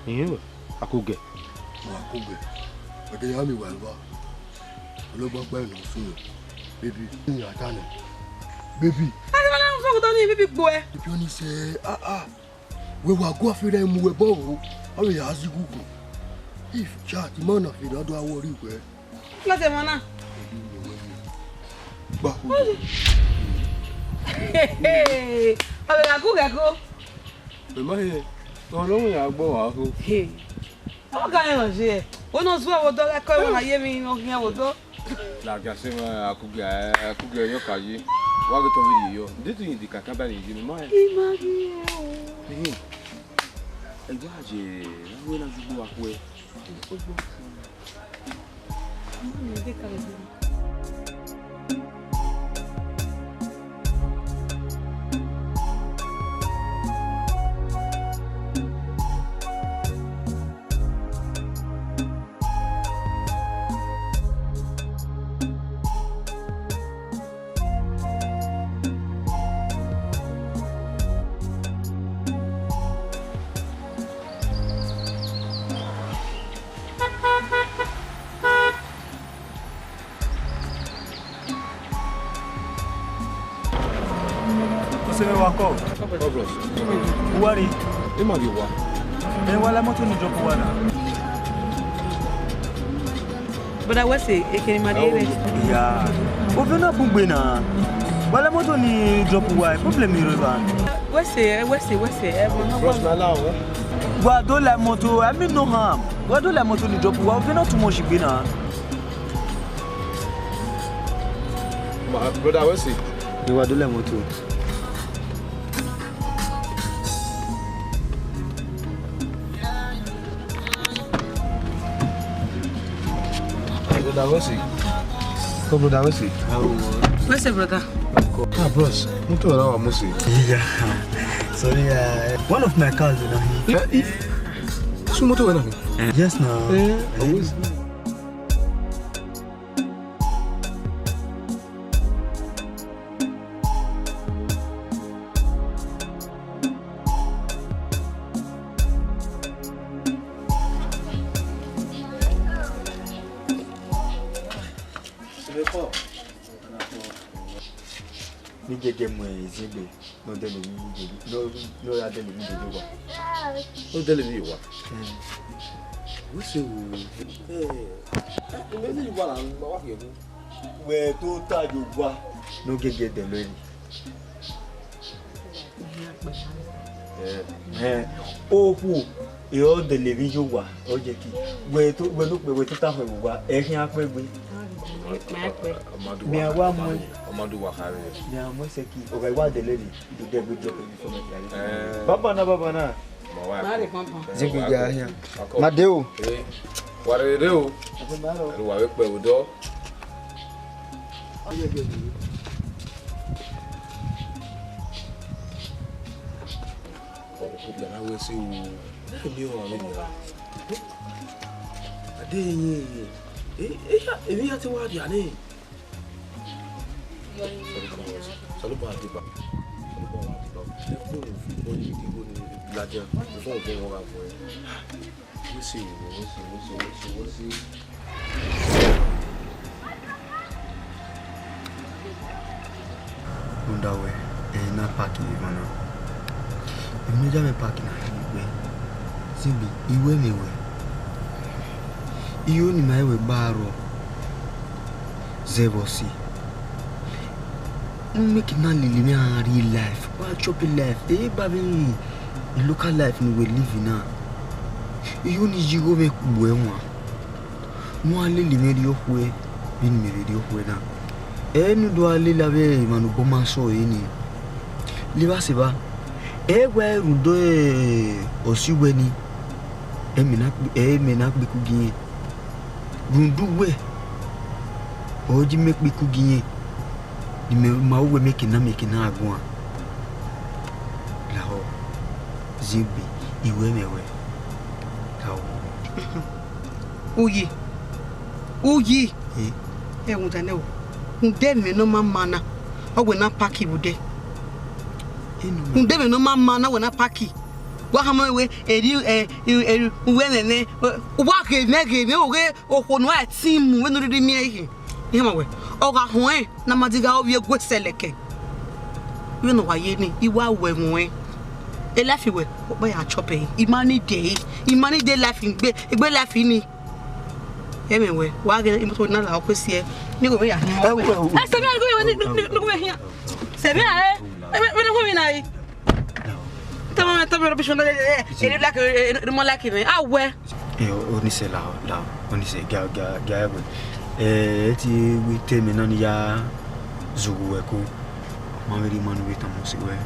Ihinrẹn, a ku gẹ. Wa ku gẹ. Ẹdẹ ya miẹn uwa eva. Ologbo ọkpa nọ sunu. Baby, iran ta nẹ. Baby. A ti ma na sọ ọgọdọ ni, baby gbo ẹ. Ibi ọni sẹ, ah, ah. Wẹ wa gu afe rẹ mu wẹ bọ o, a vbe ya zẹ ighughu. If chat, ima na fi na do a worry wẹ. Lọtẹ mọ na. Gba. Ọ vbe gha gu ghẹ go. Mẹ ma he, ọ nọ ya gbọ wa ho. He. Ọ ga rẹn ọje. Wẹ nọ zuẹ vbe odọ ghẹ kọ, wẹ na ye emwi ne ọ khian vbe odọ. Ladian sẹ mwẹ, a ku gẹ, a ku gẹ yọ ka ye. Wa ghe tọn vbe ye yọ. Nde tu yin di kaka ba ni ye, mẹ ma he. I ma ghi he o. Ehe. Ẹ gba je, na wẹ na ju gbe wa khuẹ. Ogbo. Mama, de ka ye. Ọse mwẹ wa kọ. Ọ, bros. Uwa rre? Ima ghi wa. Ẹ wa la moto ni drop uwa na. Brother Wesley, ekene ma de re. Ya. Ovbi na bun gbe na. Wa la moto ni drop uwa, problem ni rre evba. Wesley, Wesley, Wesley, ẹ mọ na. Bros, na la o. Wa do la moto, I mean no harm. Wa do la moto ni drop uwa, ovbi na too much gbe na. Ma, brother, where is he? Ni wa do la moto. Brother, where is he? Come, brother, where is he? Where's your brother? Ah, bros, moto na wa mu si. Yeah. Sorry, uh, one of my cars, you know. Eh, eh. Su moto wẹ na ni? Yes, no. Eh, always. Ni gẹgẹ mu ẹzẹgbe, ne ọ dẹlẹ emwi dede, ne ọ, ne ọ ya dẹlẹ emwi dede owa. Ne ọ dẹlẹ emwi owa. Hmm. Wẹ sẹ wo? Eh, imẹ ni wa la, ma wa khiẹ gu. Wẹ tota ye owa, ne ọ gẹgẹ dẹlẹ emwi. Ẹhẹn, okhuo, e ọ dẹlẹ emwi ye owa, ọ ye ki. Wẹ to, wẹ ne okpẹ, wẹ tota họn owa, ẹ khian kpẹ gbe. Mẹ a wa mu. Ọ ma do wa khare. Mẹ a mu ẹsẹ ki, ọ gha wa dẹlẹ emwi, do dẹ gbe drop emwi fọ mẹ. Eh. Baba na, baba na. Ma wa. Ma rre pampan. Zigbe ya hian. Ma de o. Eh, wa rre o. Ẹrọ wa vbe kpẹ vbe odọ. Ọkpọkpọ na wẹ sẹ o. Emi ọmwa vbe nian. Ade yin. Eh, eh, emwi ya te wa dia nẹ. Osanobua deba. Osanobua wa deba. Ẹkpo ne fi bọ ni, igho ni ladian. Before we go, we gha vuẹ. Wẹ sẹ o, wẹ sẹ, wẹ sẹ, wẹ sẹ, wẹ sẹ. Rhunmwuda wẹẹ, ẹ i na park emwa na. Emwi ne ọ ya mwẹ park na, I wẹẹ, Zigbe, I wẹẹ mẹ wẹẹ, iro ne ima i wẹ gba rrọọ zẹ vbe ọse, u make na lele mwẹ a rhie life, wa chop life, ẹ i ba vbe rin local life ne uwẹ live na. Iro ne I ya igho mwẹ kpe uwẹ wan. Ne uwa lele mwẹ rrie okhuẹ, vbene imẹ vbe rrie okhuẹ na. Ẹ ne u do gha lele avbe emwa ne obọ ma sẹ ọre ni. Levba sẹ evba, ẹ wa rhunmwuda ọse uwẹ ni, ẹ mẹ na kpe, ẹ mẹ na kpe iku gie irẹn. Rhunmwuda uwẹ, ọ ji mẹ kpe iku gie irẹn, ne imẹ ma uwẹ mẹ ke na, mẹ ke na guan. Lahọ, Zigbe, I wẹẹ mẹ wẹẹ, lahọ. Uyi, uyi. Eh? Ẹ rhunmwuda nẹ o. Rhunmwuda emwi ne ọ ma ma na, ọ wẹ na park vbe odẹ. Enu ma. Rhunmwuda emwi ne ọ ma ma na, ọ wẹ na park. Wa khama wẹẹ, eri, ẹ, ẹ, ẹ, uwẹ ẹmwẹmwẹ, wa ghe mwẹ, ghe mwẹ, oghe okhuo ne a ti mu, vbene u rhirhi miẹn ehe. I khama wẹẹ, ọ gha họn ẹn ne Amadi gha ovbi eguẹ sẹlẹkẹ. Vbene ọ wa ye ni, I wa ru ẹmwẹ ọnrẹn. E life wẹ, ọ kpa ya chop ẹre, I ma need ẹre, I ma need life egbe, egbe life ni. Ẹmwẹ wẹ, wa ghe imoto na la ọ kue siẹ, ne I ghe mwẹ ya hin. Ẹ wẹ o. Ẹ sẹ mwẹ, ghe mwẹ ni, ni, ni, ni ghe mwẹ hin. Sẹ mwẹ ẹ, ẹ, ẹ, ẹ, ẹ, ẹ, ẹ, ẹ, Tell me, tell me rubbish, no, eh, eh, eh, you like, eh, eh, no more like me. Ah, wẹ? Eh, o, Onisẹ, la, la, Onisẹ, ga, ga, ga, ẹwe. Eh, ẹ ti wẹ te mẹ na ni ya zughu wẹ ko. Ma vbe rhie ima ne u vbe tama ọse wẹ.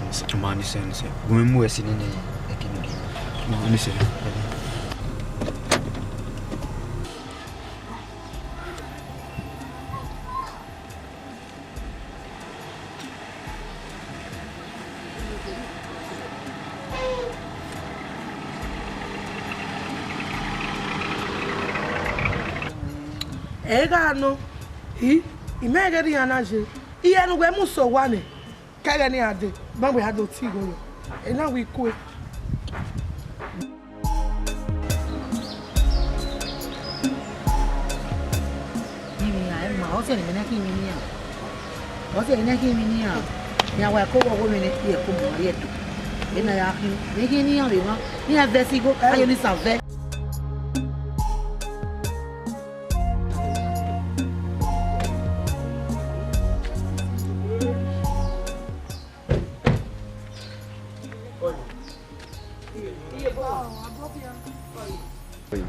Onisẹ, ma Onisẹ, Onisẹ. Gu mwẹ mu wẹ si nene, ẹ kene ghi. Ma Onisẹ. Ẹ gha nọ, I, I ma ghe ne iran na ye. Iran ne uwẹ mu sẹ owa nẹ, ke ẹghẹ ne iran dee, ma wẹ a do tie igho yọ. Ena wẹ I kue. Ivbi iran ma, ọ sẹ ne imẹ na khin emwi ne iran. Ọ sẹ ne imẹ na khin emwi ne iran. Iran wa ẹko vbe ọghe mwẹ nẹ, I ẹko mu ma rrie ẹdẹ. Ena ya khin, ne I khin ne iran vbe emwa, ne iran vẹ ẹse igho, a ye ne I sa vẹ.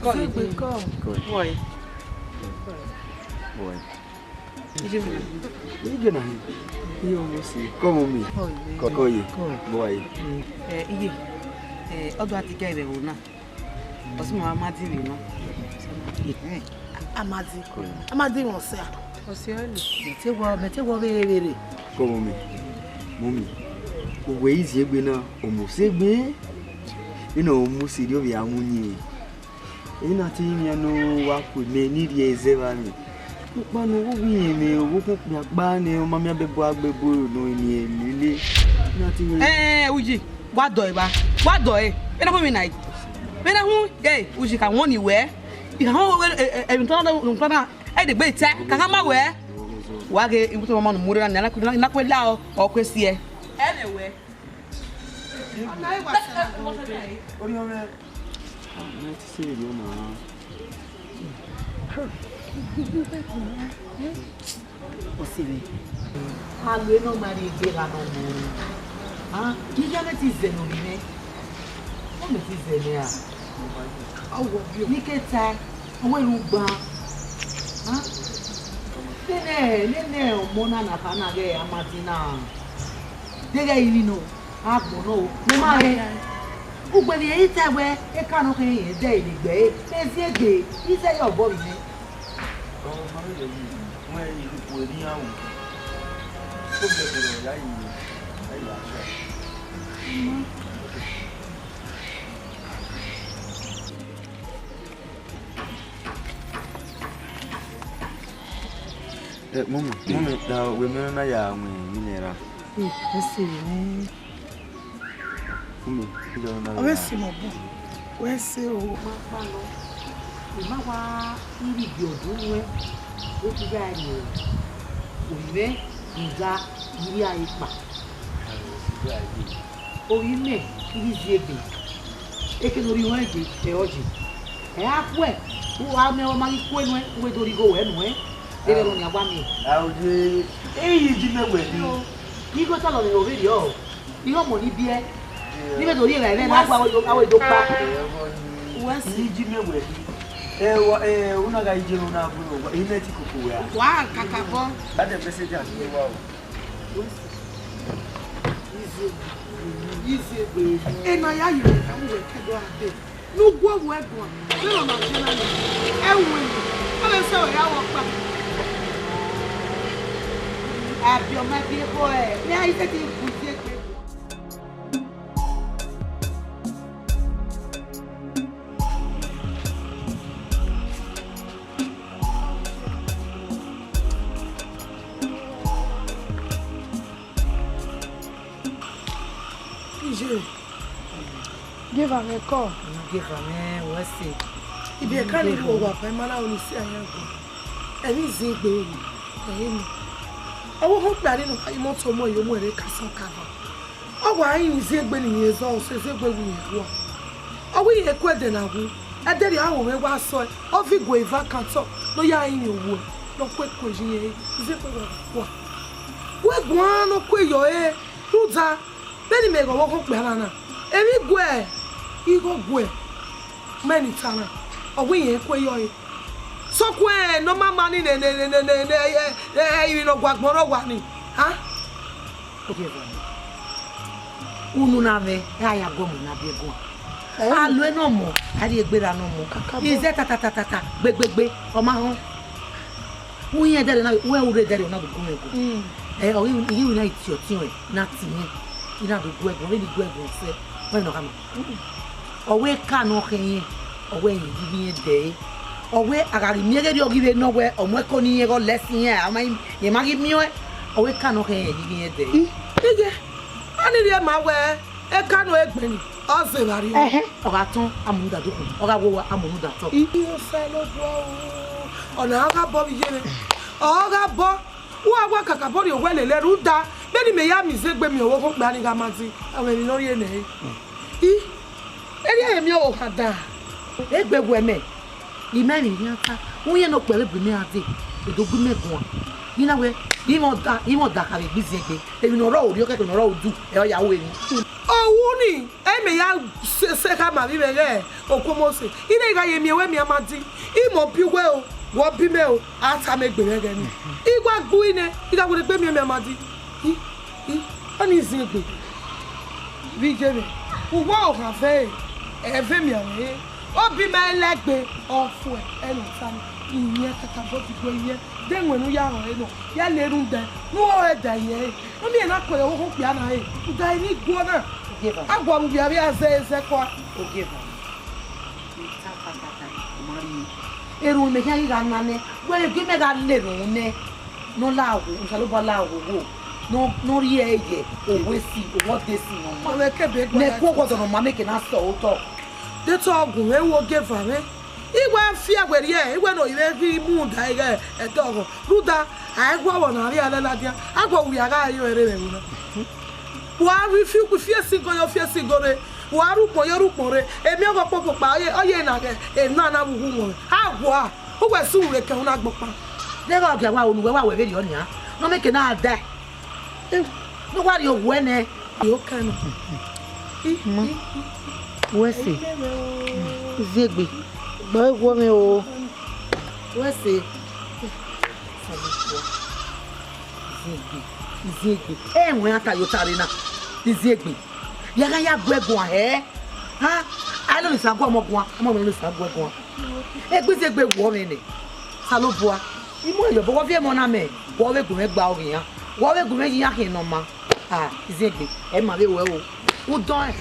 Come. Come. Boy. Boy. Ije na. Iye omo si. Come on me. Come. Come, come ye. Come. Boy. Eh, iye. Eh, ọdọ a ti ga ẹvbo na. Ọ sẹ ma Amadi vbe nọ. Amadi. Amadi mwẹ ọse a? Ọse ọre. Mẹ te wọ, mẹ te wọ vberre vberre. Kọ mummy, mummy, uwẹ i ziegbe na, ọ mose egbe. Ina ọ mose rriọ vbe a mu yin. Ena te rinmwian ne ọ wa ku mẹ ne I rhie ẹre zẹ evba mwẹ. Ọkpa ne ọ vbe irẹn mwẹ, ọvbokhan okpia kpa nẹ, ọ ma miẹn abẹbọ agbẹbọ ro nọ eni ẹre lele. Ena te rinmwian. Ẹẹn, Uyi, wa dọe evba, wa dọe. Vbene a hu emwi na yi? Vbene a hu, ghe, Uyi, ka wọn ni wẹ. I ka họn wẹ, ẹ, ẹ, emwi tọ na, emwi tọ na, ẹ degbe tẹ, ka hama wẹ. Wa ghe, emwi tọ na ma nu mu rre na, na, na, na kue la ọ, ọ kue siẹ. Ẹ mẹ wẹ. Ọse mwẹ, a ru enọ ma rrie egbe gha nọ mọ. Ah, iye mwẹ te zẹ ne ovbi mwẹ. Ọ mẹ te zẹ nẹ ra? Ni ke tae, ọ wẹ rugban. Ah, nene, nene ọmọ na na kha na ghe Amadi na. Deghẹ I ni nọ, agbọn nọ o, ne ma re. Ugbẹn vbe I tae wẹ, eka nọ khin rẹn dẹ ne egbe ẹre, mẹ ziegbe, I zẹ ye obọ vbe mwẹ. Ọ ma vbe yi, wẹ ikhuo eri iran ru. Ó bẹgẹ rẹ ya yi, ya yi aṣọ. Eh, mummy, mummy, da wẹ mẹ na ya wẹ emwi nẹ ra? Eh, ẹ sẹ vbe nẹ. Mummy, iye ọna. Ọ vbe sẹ mẹ obọ. Wẹ sẹ o. Ma kpa nọ. I ma wa iri gie ọdọ ruẹ. Otu gha rrie. Ovbi mwẹ. Iga, ivbi a i kpa. Ovbi mẹ, I ghi zi egbe. Eke ne orhiọn ẹre ye, ẹre ọ ye. Ẹ gha khuẹ, u gha miẹn ọmwa ghi kue nuẹn, u vbe do rhie igho ruẹ nuẹn. Deghẹ erha ọnii a wa miẹn. Aodẹ, eyi ji mẹ wẹ ni. Igho talọ ne ovberriọ. Igho ọmọ ni biẹ. Ni vbe do rhie ẹghẹ mwẹ na gua aro do kpa. Uwẹ si. Eyi ji mẹ wẹ ni. Ẹ, wa, ẹ, u na gha je ro na gbe ro, wa, I nẹ ti koko wẹ a. Wa kakabọ. That the message and me wa o. Iziegbe, Iziegbe, ena ya yọ ẹka mu wẹ kẹdọ ade. Ne u guọghọ ẹguae, vbene ọ na viọ na nẹ, ẹ ru ẹre, ọ vbe sẹ wẹ ya vbe ọkpa. Abiọma biẹ ekhọe, ne a i sẹtin gu Iziegbe. Iye, gie evba mwẹ kọ. Gie evba mwẹ, wẹ sẹ. Ibiẹka ni rhu owa, ma na ru ne I si ayan gu. Ẹmwẹ Iziegbe ru, ẹre nọ. Ọvbokhan okpia ni nọ, imọto mu ẹre, mu ẹre ka sẹ ọkabọ. Ọ wa rinmwian Iziegbe ne irẹn zẹ, ọ sẹ Iziegbe wẹ irẹn rua. Ọ wẹ irẹn ku ẹdẹ na wu, ẹdẹ rhie aro mwẹ wa sẹ ọe, ọ viọ iguẹ eva kan otọ ne ọ ya rinmwian owẹ, ne ọ ku eku ye irẹn re, Iziegbe wa kua. Wẹ guan ne ọ ku eyọ ẹre, rhunmwuda vbene imẹ ghe ọvbokhan okpia na na, emwi guẹ, igho guẹ, mẹ ni ta na, ọ wẹ irẹn ku eyọ ẹre. Sokpan ne ọ ma ma ni nẹ, nẹ, nẹ, nẹ, nẹ, nẹ, ẹ, ẹ, ẹ, emwi ne ọ guagbọn rre owa ni, a? Unu na mwẹ, a ya gu ọmọ na biẹ guan. A lo ẹre ne ọmọ, a rhie egbe ra ne ọmọ. Kakabọ. Izẹ ta, ta, ta, ta, ta, gbe, gbe, gbe, ọ ma họn. U yẹn ẹdẹrẹ na, wẹ u rre ẹdẹrẹ na vbe gu mwẹ gu. Mm. Ẹ, ọ ghi, I ghi winna tie ọtiọnrẹn, na tie irẹn. I na do gu ẹre guan, vbene I gu ẹre guan sẹ, wẹ nọ khama. Mm. Ọ wẹ eka ne ọ khẹ irẹn, ọ wẹ irẹn ghi ghi irẹn dẹ ẹre. Ọ wẹ a gha ghi miẹn ghe erriọ ghi vbe nọ wẹ ọ mu ẹko ne irẹn ghe ọ lẹ ẹse irẹn, a ma, irẹn ma ghi miẹn ọẹn. Ọ wẹ eka ne ọ khẹ irẹn ghi ghi irẹn dẹ ẹre. Mm. Iye, a ni rhie ma wẹ eka ne ọ egbe ni, ọ zẹ vbe arriọ. Ẹhẹn, ọ gha tọn, a mu unu da dokun, ọ gha wo owa, a mu unu da tọ. Iye Osanobua o, ọna ọ gha bọ vbe iye mwẹ, ọ gha bọ. Uwa wa kakabọ rhie owẹ lele rhunmwuda, vbene imẹ ya miẹn Iziegbe miẹn ọvbokhan okpia ni gha ma di, ọmwẹ emwi ne ọ rhie nẹ ẹre. I, erriọ ẹre miẹn ọvbokhan dan. Egbe wẹ mẹ, imẹ rhie iran ta, u yẹn ne okpia vbe gu imẹ gha dee, e do gu imẹ guan. I na wẹ, imẹ ọda, imẹ ọda kha vbe gbe Iziegbe, emwi ne ọ rrọọ orhiọn kẹkẹ ne ọ rrọọ udu, ẹ ọ ya ru emwi. Ọ wu ni, ẹ i mẹ ya sẹ, sẹ khama vbe imẹ ghẹ Okuomosi. I na gha ye miẹn wẹ miẹn ma di, imẹ ọ biẹ uwẹ o, wẹ ọ biẹ imẹ o, a tama egbe mwẹ ẹghẹ ni. I wa gbe uhi nẹ, I gha werriegbe miẹn miẹn ma di. I, I, ọnii Iziegbe. Vbe iye mwẹ, uwa ọvbokhan vẹ ẹre, ẹ vẹ miẹn mwẹ re. Ọ biẹ imẹ lẹgbe, ọ fuẹ, ẹ nọ ta ni. Iyẹn kakabọ diguẹ iyẹn, de ẹwẹn ne u ya rẹn ọre nọ, ya le rhunmwuda, ne u rẹn da iyẹn re. Ne ọ miẹn na kue ọvbokhan okpia na re, uda ni guọ na. Iye ba. A gua vbe uwia vbe a zẹ zẹ kua. Iye ba. I ta kakaka, u ma rhie. Erhunmwu mẹ khian ghi gha na nẹ, wẹ gie mẹ gha le erhunmwu nẹ, ne ọ la wo, Osanobua la wo wo, ne ọ, ne ọ rhie ẹre ye, owẹ si, owẹ ọdesi ne ọ ma. Ọ vbe kebe gua. Nẹ ku ọgọdọ ne ọ ma mẹ ke na sẹ otọ. De te ọ gu mwẹ wo gie eva mwẹ. I wa fi ẹwe rhie, I wẹ ne ovbi mwẹ ghi mu da ighẹ ẹdẹ ọghọ. Rhunmwuda, a i gu ọvbọ ne a vbe a lẹ ladian, a gu uwia gha re ẹre vbe ẹvbo na. Wa rhie ifi, ifi ẹsigo ye, ifi ẹsigo rre, wa rre ukpọn ye, rre ukpọn rre, emwi ọghọ kpokpo kpa, ọ ye, ọ ye na ghẹ, emwi na na vbe uwu mwẹ. A gua, uwẹ sunu vbe kẹ una gbọkpa. Deghẹ ọ gia wa unu, wẹ wa wẹ vberriọ nian, ne ọ mẹ ke na dae. Ne uwa rhie owẹ nẹ. Yo kẹ nọ. Ma, wẹ sẹ, Iziegbe, gba eguọ mwẹ o. Wẹ sẹ. Iziegbe, Iziegbe. Ẹ wẹ a ta ye ota rre na. Iziegbe. Ya gha ya gu ẹre guan hẹ? Ha? A i nọ ne Osanobua gu ọmọ guan, ọmọ nọ ne Osanobua gu ọmọ guan. Egbe Iziegbe wọ mwẹ nẹ. Osanobua. I mu ẹre yọ, but wẹ ọ viọ ẹmwẹ ọna mẹ, wẹ ọ vbe gu mwẹ gba ọghe iran. Wẹ ọ vbe gu mwẹ ye iran khian ne ọ ma. Ah, Iziegbe, ẹ ma vbe ruẹ o. Udọẹn.